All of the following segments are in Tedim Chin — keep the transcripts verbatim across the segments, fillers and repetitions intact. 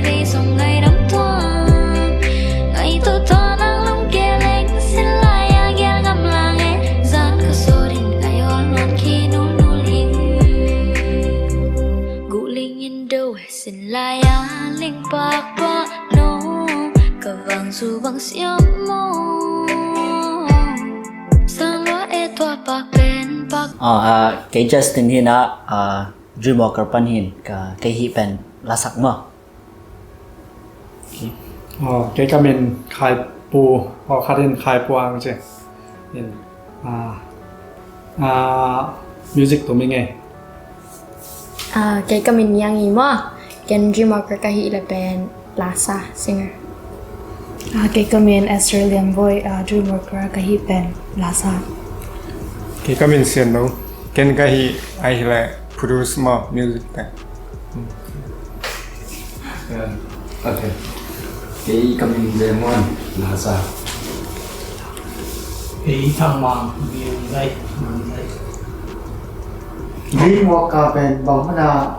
Kei zong ngaidam tuam, ngaihtuah tuam, nang lungkia leng, sin lai-a gial ngam lang e. Zan ka sawt in ngaih hawl nawn khin nulnul ing. Guh ling in do e, sin lai-a ling pakpak no, ka vang zu bang siam maw. Sang lua e, tua pak pen pak. Ah, ah, kei Justin hi-in ah, ah, Dreamwalker pan hi-in ka, kei hih pen la sak maw. Okay. Oh, kei ka min Khai Pu, oh, khat in Khai Pu ang ci. In, ah, ah, music tum ing e. Ah, kei ka min Yang Yi maw, ken Dreamwalker ka hih leh pen la sa, singer. Ah, kei ka min Esther Lian Voi, ah, Dreamwalker ka hih pen la sa. Kei ka min Sian No, ken ka hih, ahih leh produce maw, music pen. Yeah. Okay. Kei ka min Lemon, la sa. Kei Thang Mang, Mang Zai, Mang Zai. Dreamwalker pen bang hun a,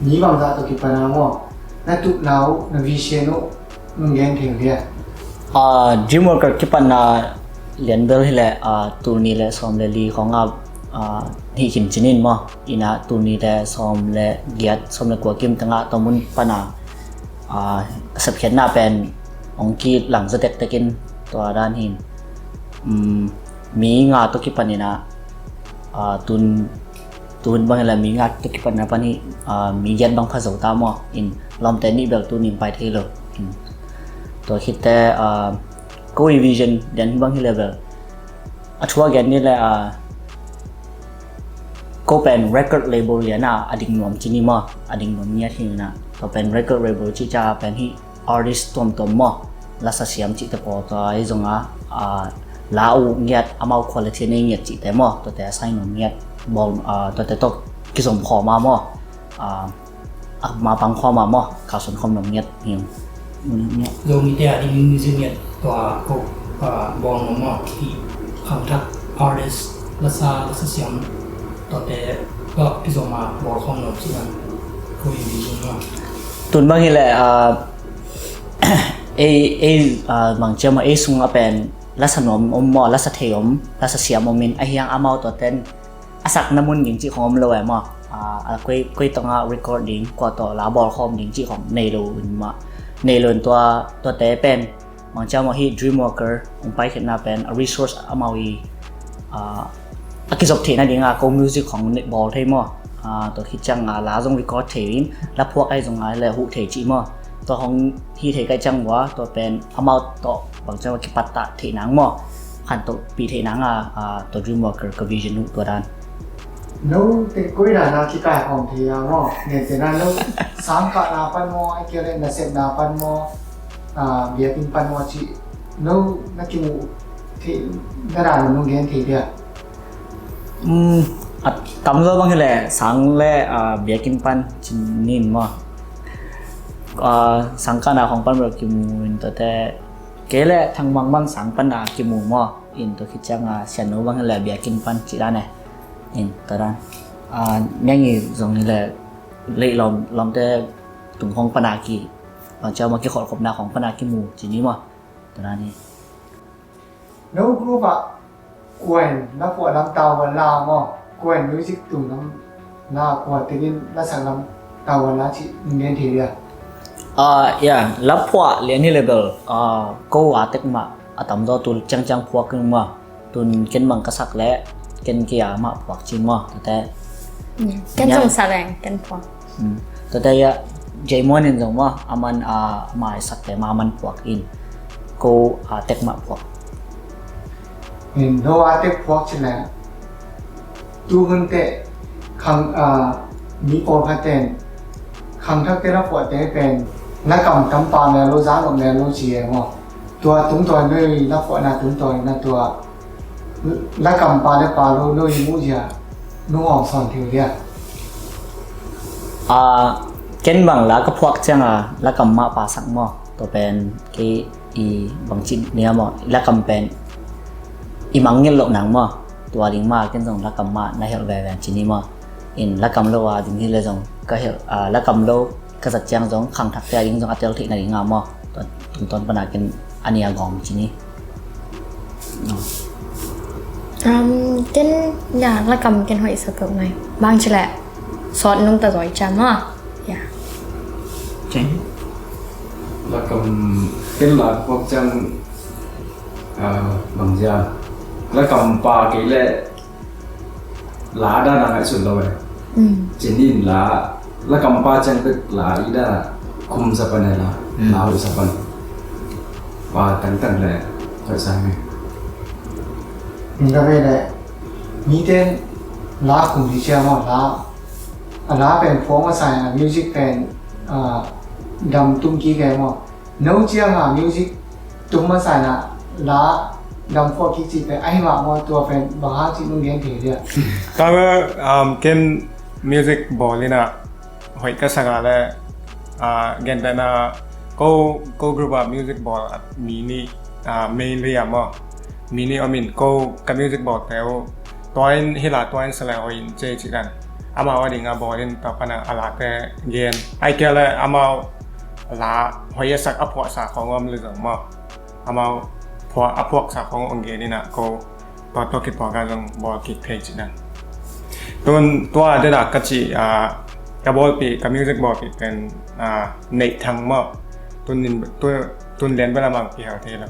mi bangzah tawh kipan a maw, na tupna uh, na vision uh, nong gen thei uh hia? Ah, Dreamwalker kipan a lian bel hi leh, ah, tul nih leh sawm leh li khawng a, ah, hih kim ci-in maw. In ah tul nih leh sawm leh giat, sawm leh kua kim teng ah tua mun pan a, ah, sepkhiatna pen hong kilang zaw tektek in, tua dan hi-in, um, mi nga tawh kipan in ah, ah, tun, tu hun bang hi leh mi nga tawh kipan na pan hi, ah, mi giat bang pha zo ta maw. In lawmte nih bel tuni hong pai thei lo. In tua khit teh, ah, ko i vision lian hi bang hi leh bel, a thu a gen ni leh, ah, ko pen record label lian a, a ding nuam ci-in maw, a ding nuam ngiat hi-in ah. Tua pen record label cih ciang a pen hih artist tuamtuam maw, la sa siam cihte pawl, tua ahi zong a, ah, la uh ngiat, amau quality nei ngiat cihte maw, tuate a sai nuam ngiat, bawl, ah, tuate tawh kizom khawm a maw, ah, a ma pang khawm a maw, kalsuan khawm nuam ngiat hi. Zomite a ding music ngiat tua ko, ah, bawl nuam maw, hih khangthak artist, la sa, la sa siam, tuate tawh kizom a bawl khawm nuam cih dan ko i vision maw. Tun bang hi leh, ah, ei, ei, ah, bang ci-a maw, ei sung a pen la sa nuam om maw, la sa thei om, la sa siam om in, ahi hang amau tuate'n a sakna mun ding cih khawng om lo e maw. Ah, a koi, koi tawh a record ding, kua tawh la bawl khawm ding cih khawng nei lo in maw, nei lo in tua, tuate pen bang ci-a maw, hih Dreamwalker hong paikhiatna pen a resource amau i, ah, a kizop theihna ding a ko music khawng bawl thei maw. Ah, tua khit ciang a la zong record thei in, la phuak ahi zong a leh huh thei cih maw. Tua hong hi thei ka hih ciang ua, tua pen amau tawh bang ci-a maw, kipattah theih nang maw, khantohpih theih nang a, ah, tua Dreamwalker ka vision uh tua dan. No teng koi dan a kikaikhawm thei a maw, gentehna no sangkahna pan maw, ahih kei leh nasepna pan maw, ah, biakinn pan maw cih, no na kimuh theihna dan nong gen thei dia? Um, a tamzaw bang hi leh sang leh, ah, biakinn pan ci-in maw. Ah, sangkahna khawng pan bel kimu in, tuate kei leh Thang Mang bang sang pan a kimu maw. In tua khit ciang a Sian No bang hi leh biakinn pan cih dan e. In tua dan. Ah, Yang Yi zong hi leh lei lawm, lawmte tung khawng pan a ki, bang ci-a maw, kikholhkhopna khawng pan a kimu ci-in maw. Tua dan hi. No group ah kua in la phuah lam tavuan la maw, kua in music tum lam la, kua tek in la sak lam tavuan la cih nong gen thei dia? Ah, ya, la phuah lian hi leh bel, ah, ko a tek mah a tamzaw tul ciangciang phuak ing maw. Tun ken bang ka sak leh ken kei a mah phuak ci-in maw, tuate. Mm, ken zong sa leng ken phuak. Hmm. Tua teh a, Jay Muan in zong maw, aman, ah, a maisakte mah aman phuak in, ko, ah, tek mah phuak. In, no a tek phuak cih leh, tu hun teh khang, ah, mi pawlkhat ten khangthakte la phuahte pen lakam tam pha mel lo, zan om mel lo ci e maw. Tua tungtawn, no i la phuahna tungtawn in a tua lakam pha le pha lo no i muh zia, no hong sawn thei uh dia? Ah, ken bang la ka phuak ciang a lakam mah pha sak maw. Tua pen kei i bangci nia maw, lakam pen i mangngilh loh nang maw. Tua ding mah ken zong lakam mah na hilh veve ci ni maw. In lakam lo a ding hi leh zong ka hilh, ah, lakam lo ka zat ciang zong khangthakte ading zong a tel theih nading a maw, tua tungtawn pana ken a nih a gawm ci ni. Um, ken ya lakam ken hoih sa peuh ngai. Bang ci leh sawt nung ta zaw i ciam maw. Ya. Lakam ken la phawk ciang, ah, bang zia, lakam pa kei leh la dan a ngaihsun lo e. Cin in la, lakam pa ciang bek la i dan a khum sa pan e la, la hoih sa pan. Pa tangtang le hoih sa ngai. Ka ve le, miten la khum hi ciam maw, la, a la pen phuang masa in a, music pen, ah, dam tum kik e maw. No ciang a music tum masa in a la dam phuak kik cih pen ahi mah maw, tua pen bang hang cih nung gen thei dia. Ka, um, ken music bawl in a hoih ka sak a le, ah, gentehna ko, ko group a music bawl a mi nih, ah, mainly a maw, mi nih om in ko ka music bawlte uh tua in hi la, tua in sa le hoih in ci, ci dan amau a ding a bawl in tua pana a late gen. Ai kei le amau la hoih a sak a phuahsa khong om le zong maw, amau phuah, a phuahsa khong ong gen in a ko tua, tua kituak a zong bawl kik thei ci dan. Tun tua den a ka ci, ah, ka bawlpih, ka music bawlpih pen, ah, Neih Thang maw. Tun in, tu, tun lian bel a mang pi hau thei lo.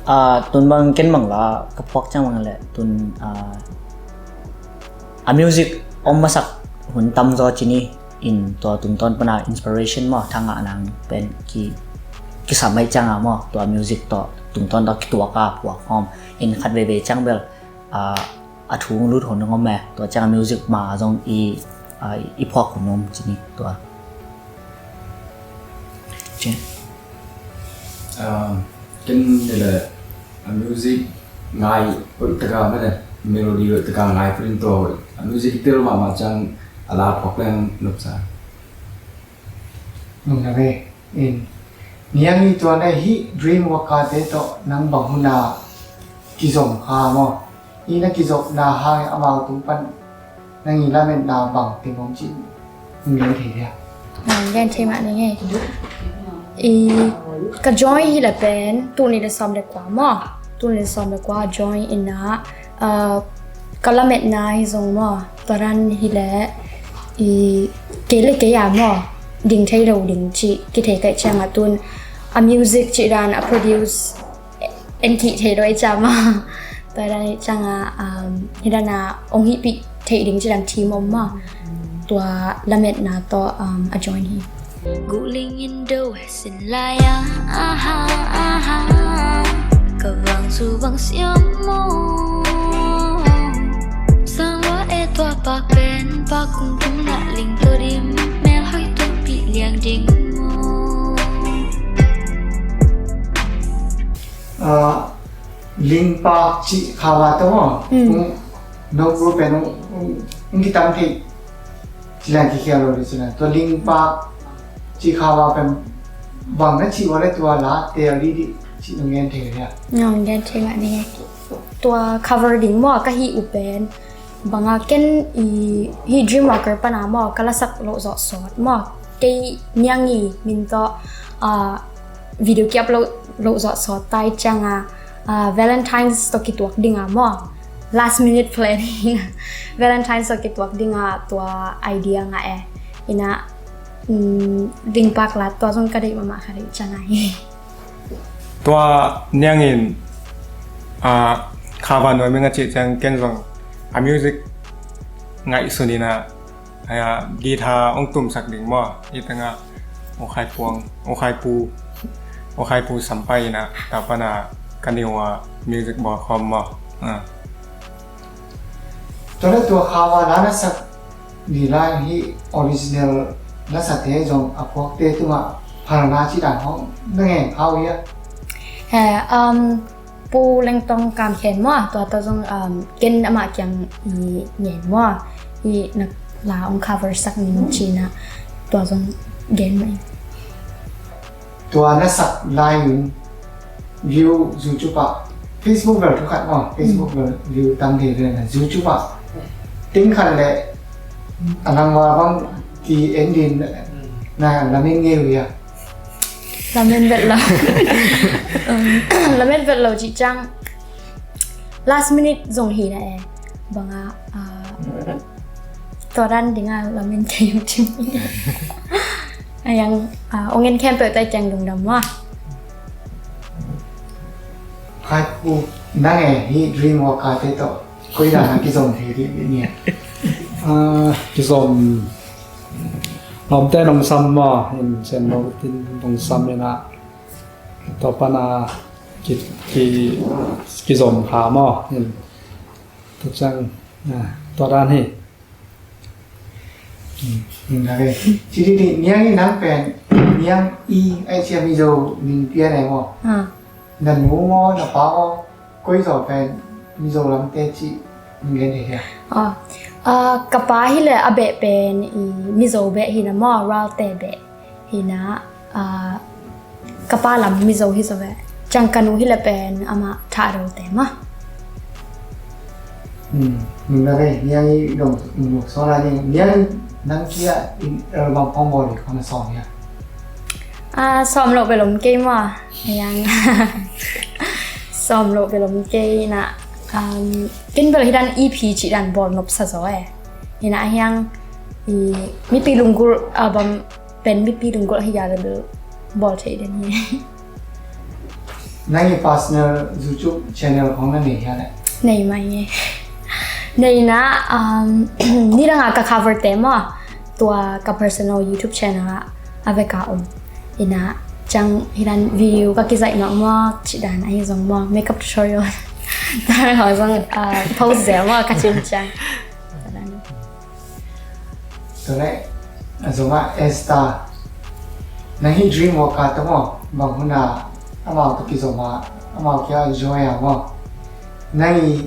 Ah, tun bang ken bang la ka phuak ciang bang le tun, ah, a music om masak hun tam zaw ci ni. In tua tungtawn pana inspiration maw, thangah nang pen ki, kisam mai ciang a maw, tua music tawh tungtawn tawh kituak a phuak khawm. In khat veve ciang bel, ah, a thu lut hun ngom e, tua ciang a music ma zong i, ah, i phuak hun ngom ci ni tua. Ci. Ah, ken ni le a music ngai hoih taka mene, melody hoih taka ngai prin tua hoih. A music tel mahmah ciang a la phuak leng nop sa. Nung na ve in. Niang i tua na hi Dream Worker te tawh nang bang hun a kizom kha maw. I na kizopna hang amau tung pan nang i lametna bang teng om ci ngen thei dia. Ngen thei mah ni ngei. I ka join hi le pen tul nih le sawm le kua maw. Tul nih le sawm le kua join in a, ah, ka lametna hi zong maw. Tua dan hi le i kei le kei a maw. Ding thei lo ding ci kithei kaih ciang a tun a music ci dan a produce en kih thei lo i ciam a. Tua dan i ciang a, um, hi dan a ong hihpih thei ding ci dan team om maw. Tua lametna tawh, um, a join hi. Guhling in do sin lai a, aha, aha. Ka vang zu bang siam maw. Sang lua e tua pa pen pa kung tung na ling to dim mel hoi tung pi liang ding maw. Ah, Lingpak cih kha va tawh maw. Mm. Ung, no group pen ung, ung, ung kitam thei ci lan kikhial lo dih ci lan. Tua Lingpak cih kha va pen bang na cih va le tua la tel dih dih cih nung gen thei le. Nung gen thei mah ni. Tua cover ding maw ka hih uh pen. Banga ken i, hi Dream Worker pana maw, ka lasak loh zawh sawt maw. Kei Niang i min tawh, ah, video ki-upload loh zawh sawt tai cianga, ah, Valentine's tawh kituak dinga maw. Last minute planning. Valentine's tawh kituak dinga tua idea ngah e. Ina, mm, Lingpak la tua zong ka deih mahmah ka deih cianga hi. Tua Niang in, ah, kha va nuam ing a cih ciang ken zong a music ngaihsun ina, ah, guitar ong tumsak ding maw. I tengah U Khai Puang, U Khai Pu, U Khai Pu sampai ina, ta pana ka niu a music bawl khawm maw. Ah. Tua le tua kha va la na sak ni lai hi original la sate zong a phuakte tungah phalna ci dan hong na ngen kha uh hia? He, um, Pu Lengtong Kam Khen maw, tua tawh zong, um, ken amah kiang i ngen maw, i na la ong cover sak ning cina tua zong gen maw. Tua na sak lai in view YouTube ah, Facebook bel thu khat maw, Facebook bel view tam thei ve na YouTube ah. Ting khat le A nang ma bang ki en din na lamen ngei uh hia? Lamen vet lo. Um, lamen vet lo cih ciang last minute zong hi na e. Bang a, ah, tua dan ding a lamen kei uh cih. A yang, ah, ong en khempeuh te kiang lungdam maw. Hai pu nang e hi Dream Walker te tawh koi dan a kizom thei dih ni a. Ah, kizom lawmte nong sam maw, in sen lo tin nong sam in a, tua pan a ki, ki, kizom kha maw, in tua ciang, ah, tua dan hi. Ning na ve. Ci di di niang i nang pen niang i ai cia Mizo ning pian ai maw? Ah. Na nu maw, na pa maw, koi zaw pen Mizo lamte ci ning gen thei hia? Ah, ah, ka pa hi le a beh pen i Mizo beh hi na maw, Ralte beh hi na, ah, ka pa lam Mizo hi zaw ve. Ciang ka nu hi le pen amah Thado te maw. Hmm, ning na ve, niang i dong nuk sawng la ni, niang nang kia in album khong bawl hi khong na sawng hia? Ah, sawm lo belom kei maw. Yang sawm lo belom kei na, um, kin bel hi dan E P ci dan bawl nop sa zaw e. Hi na hiang i mipi lunggulh album pen mipi lunggulh hi ya le bel bawl thei den hi. Nang i personal YouTube channel khong na nei hia le? Nei mai nge. Nei na, um, ni dang a ka cover te maw, tua ka personal YouTube channel a, a vek a om. Hi na ciang hi dan video ka kizaih mah maw, ci dan ahi zong maw, makeup tutorial. Tua dan khong zong, uh, post zel maw, ka cim ciang. Tua leh a zong ah Esther, nang hi Dream Walker tawh maw, bang hun a amau tawh kizom a, amau kia join a maw? Nang i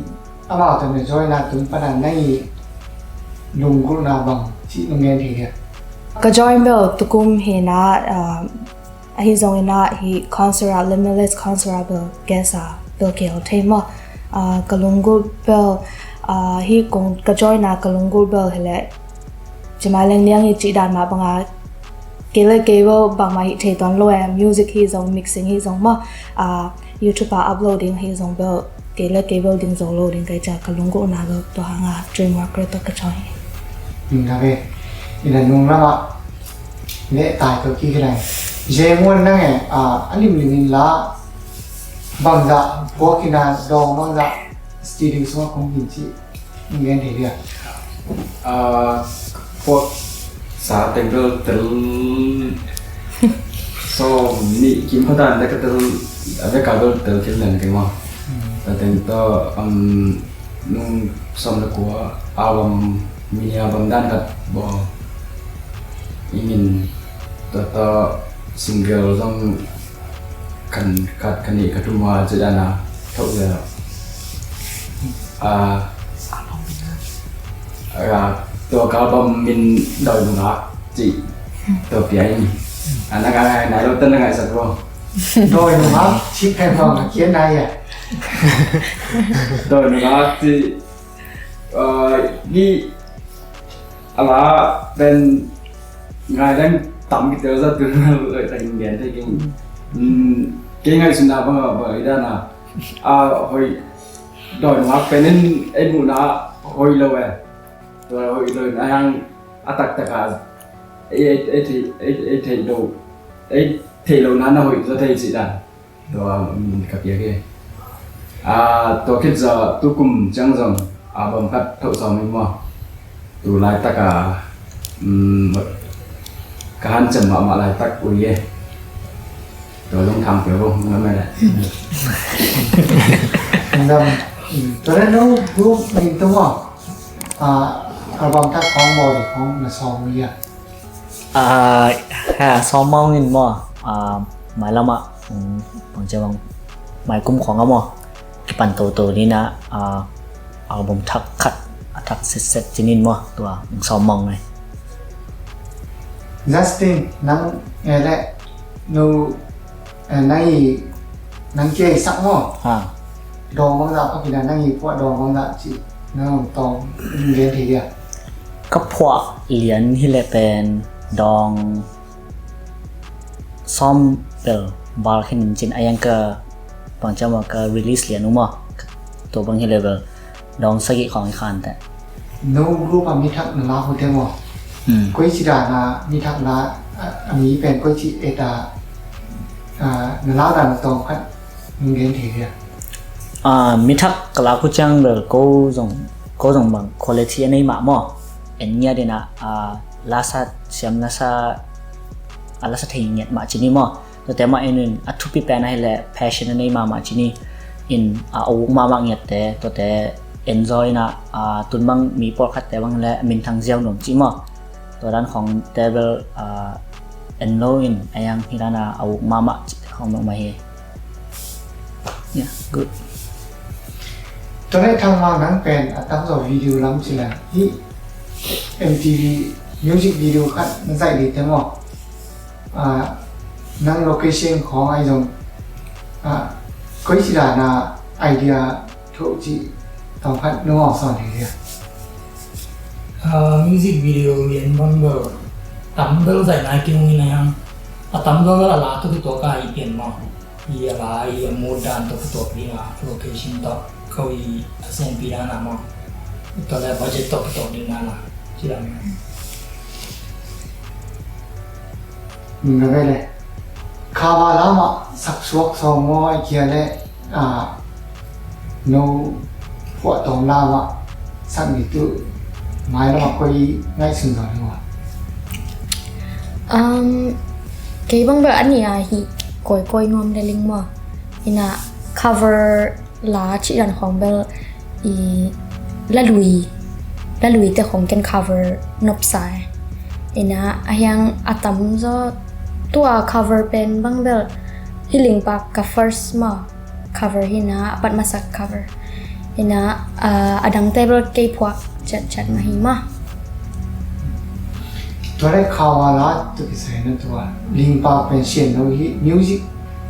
amau tawh na join a tung pan a nang i lunggulhna bang cih nong gen thei hia? Ka join bel tukum hi na, ah, ahi zongin ah hih concert ah, Limitless concert ah bel guest ah bel kei lo thei maw. Ah, ka lunggulh bel, ah, hih kong ka join ah ka lunggulh bel hi leh ci mai leng niang i cih dan mah bang a kei le kei bel bangmah hih thei tuan lo e, music hi zong, mixing hi zong maw. Ah, YouTube ah upload ding hi zong bel kei le kei bel ding zo lo ding kei cia ka lunggulhna bel tua hang a Dream Walker tawh ka join hi. Ning na ve, ina nung lamah leh tai tawh kik hi lai. Zemuan nang e, a, a limlim in la bangzah buak ina dawng bangzah studio sungah kong hin cih. Ning gen thei dia. Ah, puak sa teng bel tel sawm nih kim pha dan dek a tel, a vek a bel tel kim dan kei maw. Hmm. Tua teng tawh, um, nung sawm le kua album, mini album dan khat bawl. Ing in tua tawh single zong khan khat khan nih khat thum a ci dan a tho le. A, a, tua ka album min Dawi Nungak ci tua pia in. A na ka ngai nai lo tan na ngai sak lo. Dawi Nungak ci pen bang a kian nai a. Dawi Nungak ci, a, ni a la pen ngai leng tam ki tel za tu na lo ta in gen te king. Mm, ke ngai sun na bang a bang i dan a. A, hoi, Dawi Nungak pen in ei muhna hoi lo e. Tua hoi lo in a hang a taktak a ei, ei, ei thei, ei, ei thei lo, ei thei lo na na hoi zaw thei ci dan. Tua, um, ka piak e. A, tua khit za tukum ciang zong album khat tho sawm in maw. Tu laitak a, um, ka hanciam mahmah laitak ui e. Tua lungkham pia vo, ngam e le. Ngam, um, tua le no group min tu maw. A, album tak khong bawl khong na sawm ui a. A, ha, sawm mawng in maw. A, mailam ah, um, bang cia bang mai kum khong a maw. Kipan toto ni na, a, album thak khat a thak setset cinin maw, tua sawm mawng ngai. Justin, nang e le nu, e, nang i, nang kia i sak maw. Ha. Dawng bangzah pakina nang i puah dawng bangzah ci nang tawng gen thei dia. Ka phuah lian hi leh pen dawng sawm bel val khin in cin a yang ka bang ciam a ka release lian uh maw. Tua bang hi leh bel dawng sagih khawng i khan teh. No group a mi thak na la hu te maw. Hmm. Koi ci dan a mi thak la a, a mi pen koi ci et a, a, na la dan tawm khat nung gen thei dia. A, mi thak ka la hu ciang bel ko zong, ko zong bang quality a nei mah maw. En ngiat in a, a, lasa siam lasa, a lasa thei ngiat mah ci ni maw. Tuate mah in in a thupi pen ahi leh passion a nei mahmah ci ni. In a, a uk mahmah ngiatte tuate enjoy in a, a, tun bang mi pawlkhatte bang leh minthang ziau nuam ci maw. Tua dan khawng te bel, a, en lo in a yang hi dan a, a uk mahmah cihte khawng mahmah hi. Yeah, good. Tua leh Thang Mang nang pen a tamzaw video lam ci leh hih M T V music video khat na zaih ding te maw. A, nang location khawng ahi zong, a, koi ci dan a idea thoh cih tawm khat nung awk sawn hi dia. A, music video lian bang bel tam bel zaih nai kei ung in a yang. A tamzaw bel a la tawh kituak a i pian maw. I a la i a mood dan tawh kituak ding a, location tawh, ko i a senpi dan a maw. Tua leh budget tawh kituak ding dan a. Ci dan a. Nung na ve leh. Khawa lam a sak suak sawng maw, a kia leh, a, no phuah tawm lam a sak ni tu mai lam a koi ngaihsun zaw ni maw. Um, kei bang bel a nih a hi koi koi nuam lel ing maw. In a cover la cih dan khawng bel i la lui, la lui te khawng ken cover nop sa e. In a, a hiang a tamzaw tua cover pen bang bel hi Lingpak ka first maw cover hi in a, a pat masa cover. In a, a, a dangte bel kei phuah ciatciat mah hi maw. Tua leh Khawa la tawh kisai na tua Lingpak pen sian lo hi music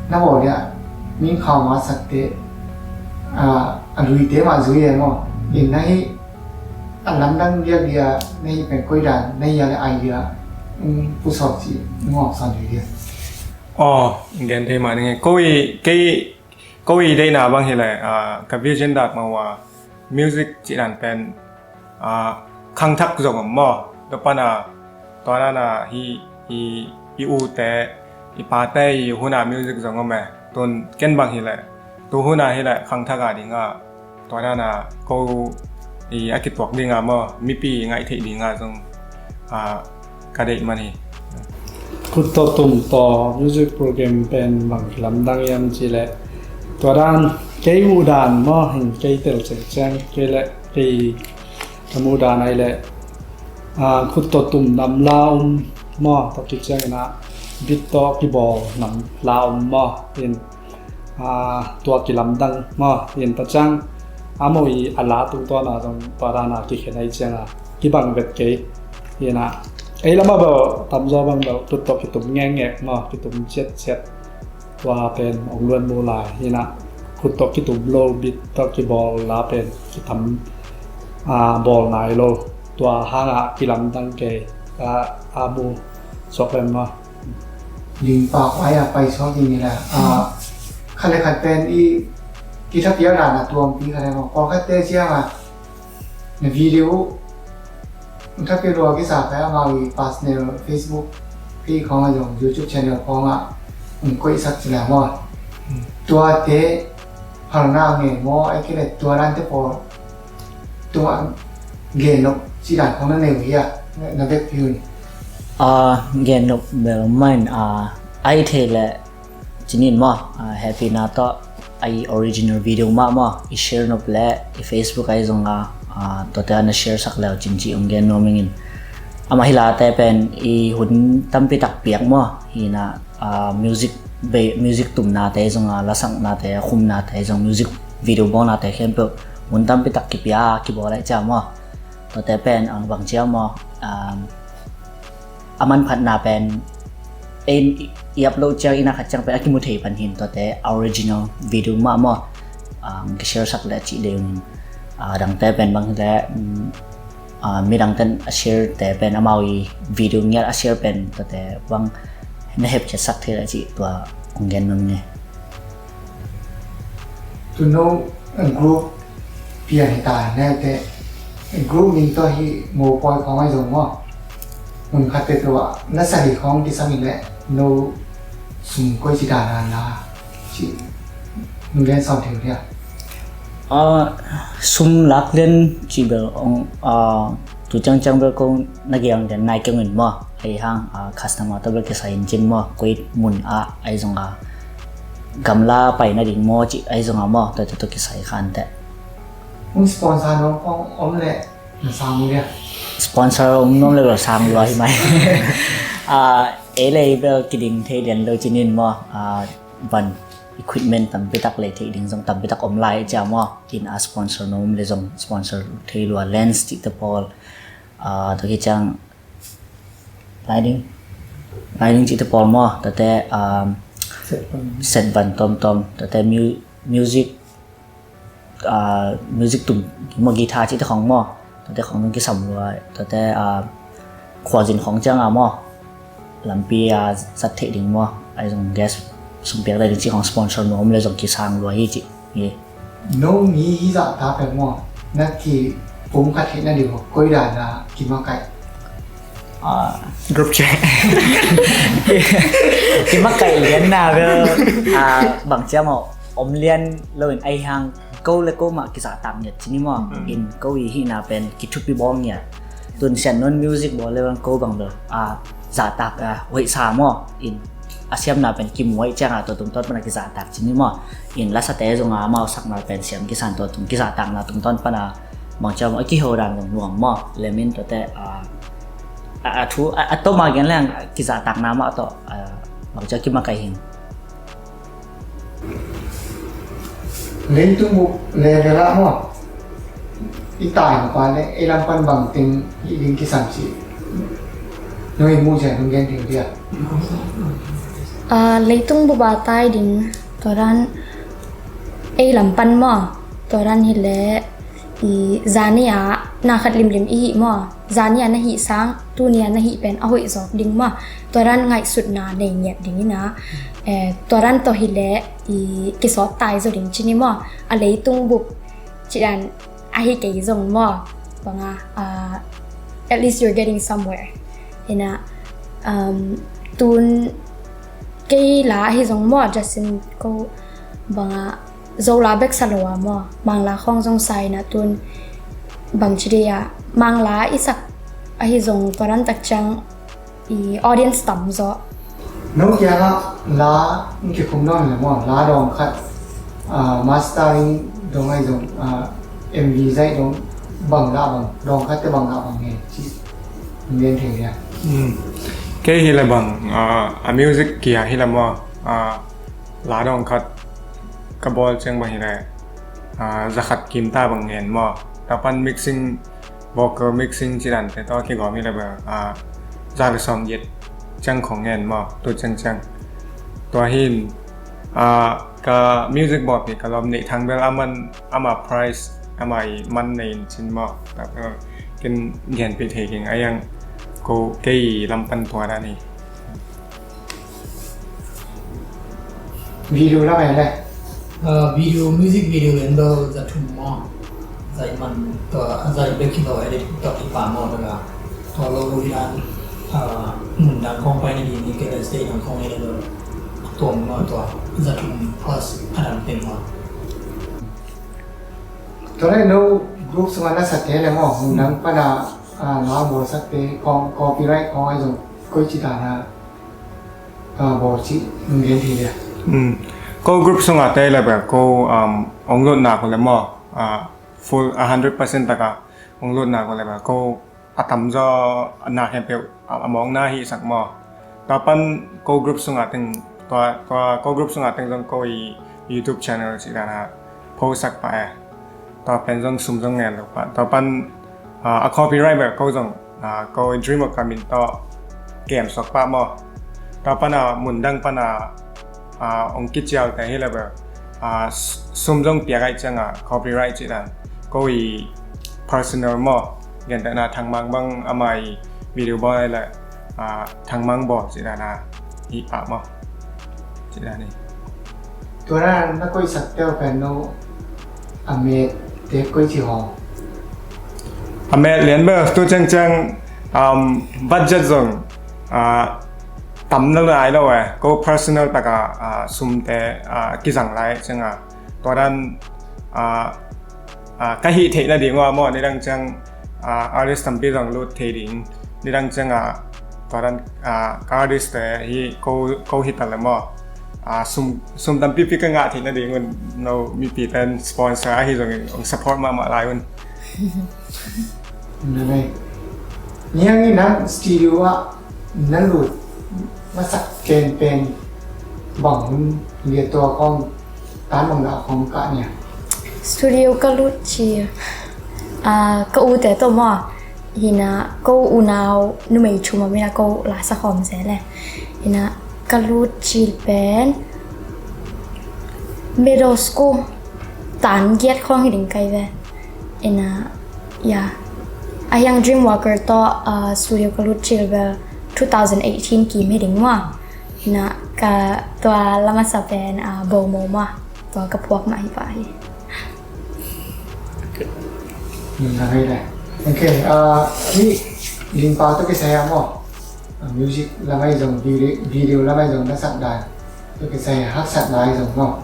na bawl dia. Min Khawa sakte, a, a luite mah zui e maw. In na hi a lamdang biakbia na hi pen koi dan na hi a leh idea, um, pusawk ci nung awk sawn hi dia. Aw, gen thei mah ning e. Ko i, kei, ko i deihna bang hi leh, a, ka vision dak mah ua music cih dan pen, a, khangthak zong om maw. Tua pan a, tua dan a hi, i, i ute, i pate i hun a music zong om e. Tun ken bang hi leh, tu hun a hi leh khangthak a ding a, tua dan a ko i a kituak ding a maw, mipi i ngaih theih ding a zong, a, ka deih man hi. Khut tawh tum tawh music program pen bang kilamdang hiam cih leh, tua dan kei uh dan maw, hin kei tel ciangciang kei leh kei ka muh dan ahi leh, a, khut tawh tum nam la um maw, tua kiciang in a beat tawh kibawl nam la um maw, in, a, tua kilamdang maw, in tua ciang a maw i a la tungtawn a zong tua dan a kikhen ahi ciang a kibang vet kei. In a ei lam a bel tamzaw bang bel khut tawh kitum ngekngek maw, kitum ciatciat. Tua pen ong luan mu lai hi in a, khut tawh kitum lo, beat tawh kibawl la pen kitam, a, bawl nai lo. Tua hang a kilamdang kei, a, a mu suak pen maw. Lingpak ai a pai suak ding hi la, a, khat le khat pen i kithapiak dan a tuampi khat le maw. Pawlkhatte ciang a na video Ung thak kei lua kisa pai amau i personal Facebook page khawng a zong YouTube channel khawng ah ung koihsak ci la maw. Tuate phalna ngen maw, ai kei le tua dante pawl tungah gennop ci dan khawng na nei uh hia, na vekpi un. A, gennop bel main a, ai thei le cinin maw, a, hehpihna tawh a i original video mah maw, i share nop le i Facebook ai zong a, a, tuate a na share sak leu cin ci ong gen nuam ingin. Amah hi late pen i hun tampi tak piak maw, hi na, a, music be-, music tumnate zong a, lasaknate, a khumnate zong, music video bawlnate khempeuh hun tampi tak kipia, kibawl ai cia maw. Tuate pen ang bang cia maw, a, a manphatna pen ei i upload ciang, i na khat ciang pen a kimu thei pan hin, tuate original video mah maw, um, kishare sak le cih ding, uh, dangte pen bang hi le, um, ah, midang ten a share te pen, amau i video ngiat a share pen, tua te bang na hepciatsak thei le cih tua kong gen nuam ing. Tu no group pian hi ta ne te, group min tawh hi mopawi khawng ahi zong maw, mun khat te tua na sa hi khawng kisam hi le, no sum koi ci dan a la ci, nung gen sawn thei uh hia? Ah, sum lak lian ci bel ong, ah, tu ciangciang bel kong na giang den nai keng in maw, ahi hang, ah, customer tawh bel kisai in cin maw, koi mun ah ahi zong a, gamla pai nading maw ci ahi zong a maw, tua tua kisai khan te. Hong sponsor nuam khawng om le na sang uh dia? Sponsor om nuam le bel sang lua hi mai. Ah, ei le ei bel kiding thei lian lo cin in maw, ah, van equipment tampi tak lei theih ding zong tampi tak om lai cia maw. In a sponsor nuam le zong sponsor thei lua, lens cih te pawl, ah, tua ki ciang lighting, lighting cih te pawl maw, tua te, um, set van tuamtuam, tua te mu-, music, ah, music tum maw, guitar cih te khawng maw, tua te khawng zong kisam lua, tua te, ah, khualzin khawng ciang a maw, lampi a zat theih ding maw, ahi zong guest sum piak le ding cih khawng sponsor nuam le zong kisang lua hi cih hi. No mi hi zahtak pek maw, na kipum khat theih nading uh koi dan a kimakaih? Ah, group chat. Kimakaih lian na bel, ah, bang cia maw, om lian lo in ahi hang ko le ko mah kizahtak ngiat ci ni maw. Mm. In ko i hihna pen kithupi bawl ngiat. Tun sian non music bawl le bang ko bang bel, ah, zahtak, ah, hoihsa maw. In a siamna pen kimuai ciang a tua tungtawn pan a kizahtak ci ni maw. In lasate zong a amau sakna pen siam kisan tua tung kizahtakna tungtawn pan a bang ciang maw, a kiho dan zong nuam maw. Lemin tua te, ah, a, a thu, a, a tom a gen leng kizahtakna mah tawh, ah, bang ciang kimakaih hing. Leitung bup level ah maw, i tai hong pa le ei lam pan bang teng hih ding kisam cih no i muh ciang hong gen ding uh dia? Ah, leitung bup a tai ding, tua dan ei lam pan maw, tua dan hi le i zani a na khat limlim i hih maw, zani a na hih sang tuni a na hih pen a hoih zawk ding maw, tua dan ngaihsutna nei ngiat ding ina, eh, tua dan tawh hi le i kisawt tai zaw ding ci ni maw. A leitung bup ci dan ahi kei zong maw, banga, ah, at least you're getting somewhere. Ina, um, tun kei la ahi zong maw, Justin ko banga Zola bek sa lo a maw, Mangla khawng zong sa ina tun bang ci dia, Mangla i sak ahi zong tua dan tak ciang i audience tam zaw. No kiangah la ng kikhum nawn le maw, la dawng khat, ah, mastering dawng ahi zong, ah, M V zaih dawng bang gah bang, dawng khat te bang gah bang nge ci ngen thei dia? Hmm. Kei hi le bang, ah, a music kia hi le maw, ah, la dawng khat ka bawl ciang bang hi le, ah, za khat kim ta bang ngen maw. Tua pan mixing, vocal mixing ci dan te tawh kigawm hi le bang, ah, za le sawm giat ciang khong ngen maw, tu ciangciang. Tua hin, ah, ka music bawlpi ka lawm Neih Thang bel a man, ama prize, ama i man nei in cin maw. Tua bel ken genpih thei keng a iang ko kei lam pan tua dan hi. Video la mai le. Ah, video, music video len do za thum maw. Zai man tua, zai bek hi lo, edit tua hi pa maw tua. Tua lo hi dan, ah, mun dang khong pai na di ni ke le stage dang khong le do. Tua maw tua, za thum plus a dang teng maw. Tua le no group sung a na sa te le maw, mun dang pan a, ah, la bawlsak te khong copyright khong ahi zong koi ci ta na. Ah, bawl cih nong gen thei dia? Hmm. Ko group sungah te le bel ko, um, ong lut nak uh le maw, ah, full a hundred percent taka ong lut nak uh le bel ko a tamzaw na khempeuh a, a mawkna hi sak maw. Tua pan ko group sungah teng, tua, tua ko group sungah teng zong ko i YouTube channel cih dan a post sak pah e. Tua pen zong sum zong ngen lo pah. Tua pan, ah, a copyright bel ko zong, ah, ko Dream of Kamin tawh kem suak pah maw. Tua pan a mun dang pan a, ah, ong kicial te hi le bel, ah, s-, sum zong piak aih ciang a copyright cih dan ko i personal maw. Gentehna Thangmang bang ama i video bawl lai le, ah, Thangmang bawl cih dan a hi pah maw. Cih dan hi. Tua dan na koihsak teu pen no a met te koi ci haw. A met lian bel tu ciangciang, um, budget zong, ah, tam lo nai lo e. Ko personal taka, ah, sumte, ah, kizang lai cianga. Tua dan, ah, ah, ka hih theih nading ua maw, nidang ciang, ah, artist tampi zong lut thei ding. Nidang cianga tua dan, ah, ka artist te hi ko, ko hi ta le maw. Ah, sum, sum tampipi ka ngah theih nading un no mipi ten sponsor ahi zongin ong support mahmah lai un. Niang in nang studio ah na lut masak ken pen bang hun lian tua khong tan bang dah khong kah nia? Studio ka lut ci, ah, ka ute tawh maw, hina ko unau numei thum a mina ko la sa khawm se le. Hina ka lut ci pen middle school tan giat khong hi ding kai ve. Ina, ya. A hiang Dreamwalker tawh, ah, studio ka lut cil bel two thousand eighteen kim hi ding mua. Ina, ka tua lamasa pen, ah, Bomo mua. Tua ka puak mah hi pah hi. Ina, hei le. Okay, ah, ni limpa tu kisaya mo. Ah, music lamai zong, video, video lamai zong na sak dan. Tua kisai haksat lai zong maw?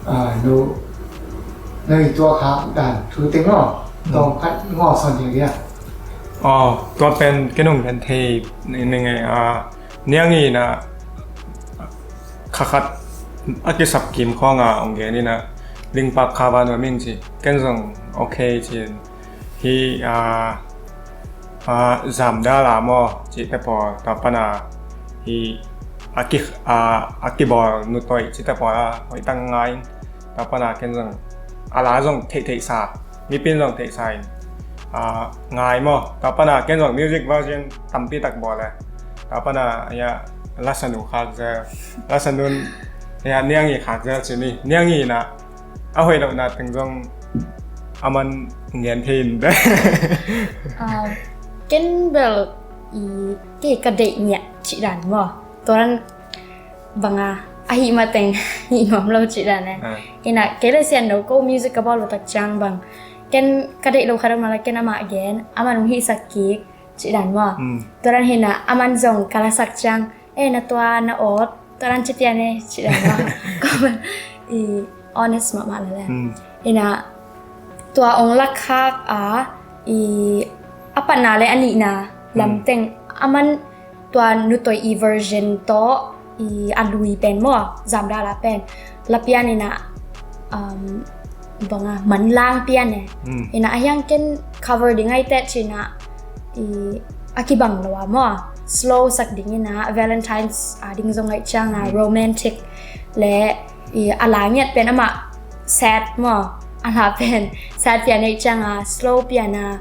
Ah, no, no i tuak hak dan thu teng maw? Tawm khat ngaw sawn hiang hiang. Aw, tua pen ken hong gen thei ni, ni ngei, ah, Niang i na kha khat a kisap kim khawng a hong gen i na Lingpak Khavan wa min ci. Ken zong okay ci. Hi, ah, ah, zam dal a maw, cihte pawl, tua pana hi a ki, ah, a kibawl nutoi cihte pawl a hoih tang ngai. Tua pana ken zong a la zong theihtheih sa, mipin zong theih sa in, ah, ngai maw. Tua pana ken zong music version tampi tak bawl e. Tua pana ya lasanu khak zel, lasanun ya Niang i khak zel ci ni. Niang i na a hoih lohna teng zong a man ngen thei in. Ah, ken bel i kei ka deih ngiah cih dan maw. Tua dan banga a hih mateng hih nuam lo cih dan e. Ah. Ina kei le Sian No ko music ka bawl lo tak ciang bang ken ka deih lo khat a mala ken amah gen, a man hong hihsak kik cih dan maw. Mm. Tua dan hina a man zong ka lasak ciang e na tua na awt, tua dan ci pian e, ci dan maw. Ko man i honest mahmah lele. Mm. Ina tua ong lakhak a i a patna le a nihna lam teng a man tua nutoi i version tawh i a lui pen maw, zam dal a pen. La pian ina, um, banga manlang pian e. Mm. Ina a hiang ken cover ding ai te cina i a kibang lo a maw. Slow sak ding ina Valentine's a ding zong ai ciang a romantic le i a la ngiat pen amah sad maw. A la pen sad pian ai ciang a slow pian a,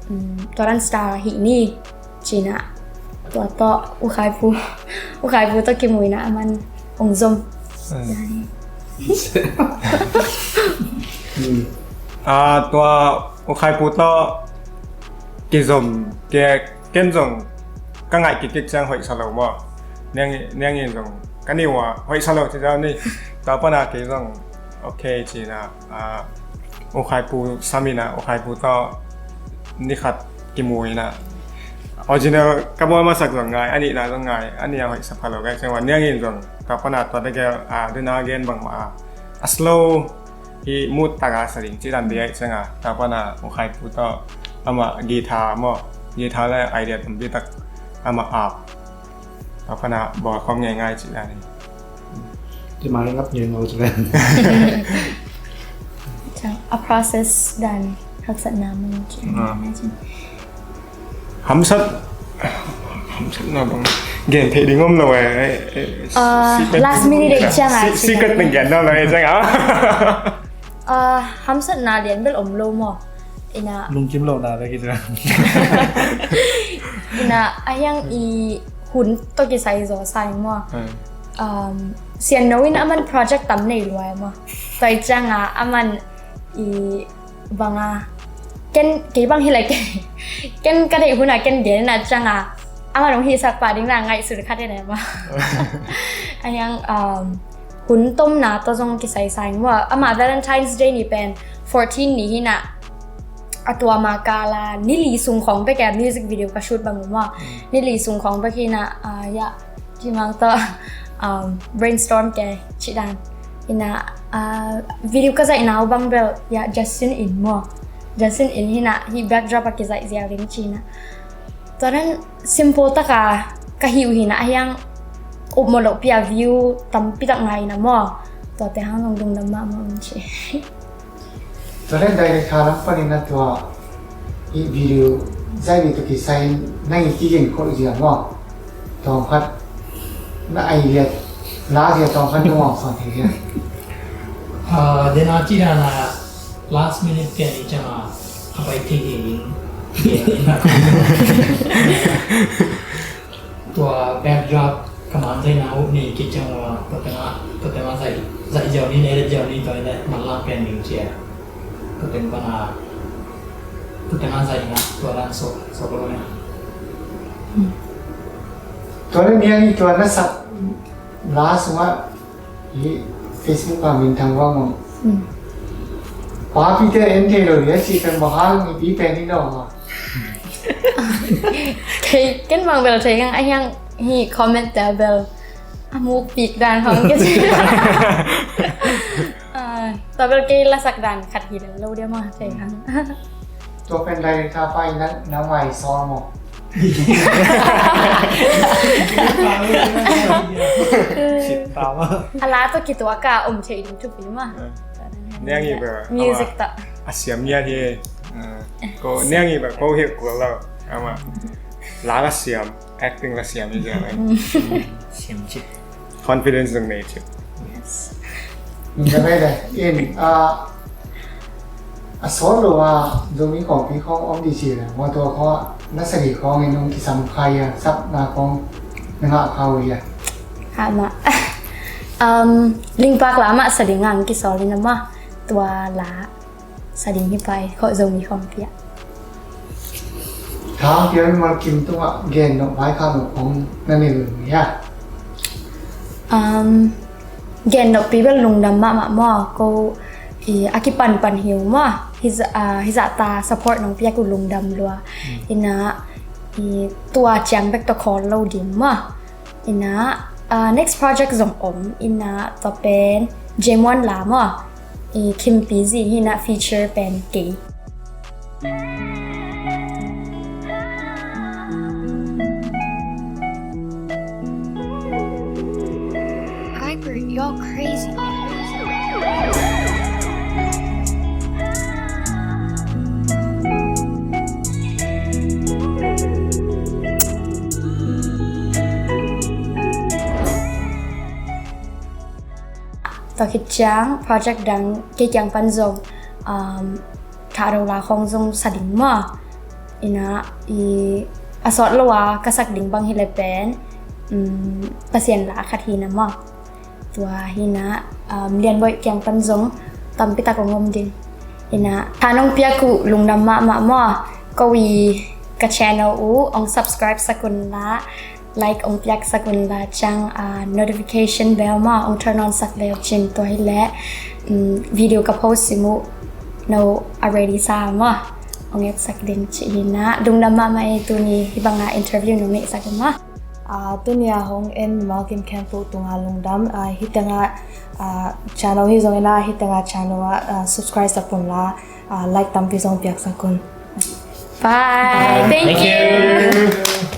um, tua dan style hi ni. Cina tua tawh U Khai Pu, U Khai Pu tawh kimuina a man ong zom. Ah, tua U Khai Pu tawh kizom ke ken zong ka ngaih kikik ciang hoih sa lo maw. Niang i, Niang i zong ka niu a hoih sa lo ci zau ni. Tua pana kei zong okay cina. Ah, U Khai Pu sam ina, U Khai Pu tawh ni khat kimu ina. Original ka bawl masak zong ngai, a nihna zong ngai, a nia hoih sa pha lo ngai ciang wan Niang in zong tua pana tua degel, ah, dena gen bangmah a slow hi mood taka sa ding ci dan bia i cianga tua pana U Khai Pu tawh amah guitar maw, guitar le idea tampi tak amah ap. Tua pana bawl khawm ngeingai cih dan hi. Ci mai ngap ngei ngau cih dan. Ciang a process dan haksatna mun cih dan. Ah. Hamsat, hamsatna bang gen thei ding om lo e. Ah, secret, last minute ciang a secret ding gen lo e ciang a. Ah, hamsatna lian bel om lo maw. Ina lungkim lo na bek hi tua. Ina a hiang i hun tawh kisai zaw sa ing maw. Hmm. Um, Sian No in a man project tam nei luai maw. Tua i ciang a a man i banga Ken kei bang hi lai kei. Ken ka deih hun a ken gen na ciang a, amah dong hihsak pah ding na ngaihsun kha de ne ma. A hiang, um, hun tomna tawh zong kisai sa ing maw. Amah Valentine's Day ni pen fourteen ni hi na, a tua ma kal a ni li sung khawng bek a music video ka shoot bang uh maw. Ni li sung khawng bek hi na, ah, ya, cimang tawh, um, brainstorm kei cih dan. Ina, ah, video ka zaihna uh bang bel, ya, Justin in maw. Justin in hi na, hi backdrop a kizaih ziau ding ci na. Tua dan simple taka ka hi uh hi na, a hiang upmawh lohpi a view tampi tak ngai na maw. Tuate hang zong lungdam mahmah un ci. Tua dan director lam panin na tua i video zaih ni tua kisai in nang i kigin khol zia maw. Tawm khat na idea la zia tawm khat na wang sawn thei zia. Ah, dena ci dana last minute pian i ciang a, a pai thei hi in. Tua backdrop ka man zaihna uh nei kik ciang ua, tua tengah, tua tengah zaih, zaih ziau ni, edit ziau ni, tua leh manlang pian ding cia. Tua teng pana, tua tengah zaih na, tua dan sok, sok lo na. Tua leh niang i tua na sak la sungah, hi Facebook a min thang wang ong. Papite en thei lo, ya ci kan bahal, mi pi pen ni lo ma. Thei, ken bang bel thei kang a hiang hi comment te bel. A muk pik dan khong ke ci. Ah, tua bel kei lasak dan khat hi lo dia ma thei kang. Tua pen director pa in na, na mai sawn maw. Sit ta ma. A la tua kituak a om thei ding thupi ma. Niang i ba. Music ta. A siam niat hi. Ko niang i ba ko hi ko lo. Ama. La a siam. Acting la siam i siam. Siam cik. Confidence dong nei cik. Yes. Min ka bai dai. In, ah, a sawt lo a Zomi kawngpi khawng om di ci le. Mawtaw khawng a na sa di khawng in hong kisam khai a sapna khawng na ngah kha uh hia? Ama. Um, Lingpak la mah sa ding ang kisawl in ama. Tua la sa ding hi pai khawh Zomi khawng pia. Thang pia mi mal kim tungah gen nop vai kha nop khawng na nei lo hia? Um, gen nop pi bel lungdam mahmah maw, ko i a kipanpan hi uh maw. Hi za, ah, hi zah ta support nong piak uh lungdam lua. Ina i tua ciang bek tawh khawl lo ding maw. Ina, ah, next project zong om. Ina tua pen Jemuan la maw. I Kimpi zi hi na feature pen kei. Piper, you're crazy. Tua khit ciang project dang kei kiang pan zong, um, Thado la khawng zong sa ding maw. Ina i a sawt lo a ka sak ding bang hi le pen, um, Pasian la khat hi na maw. Tua hi na, um, Lian Boih kiang pan zong tampi tak ong om ding. Ina tha nong piak uh lungdam mahmah maw. Ko i ka channel uh ong subscribe sak un la, like ong piak sak un la ciang, ah, notification bell maw ong turn on sak le uh cin tua hi le, um, video ka post sim uh no a ready sa maw ong et sak ding ci hi na. Lungdam mahmah e tuni hi banga interview nong neih sak un maw. Ah, tuni a hong en mimal kim khempeuh tunga lungdam. Ah, hi tengah, ah, channel hi zong ina hi tengah channel ah, ah, subscribe sak un la, ah, like tampi zong piak sak un. Bye. Thank you.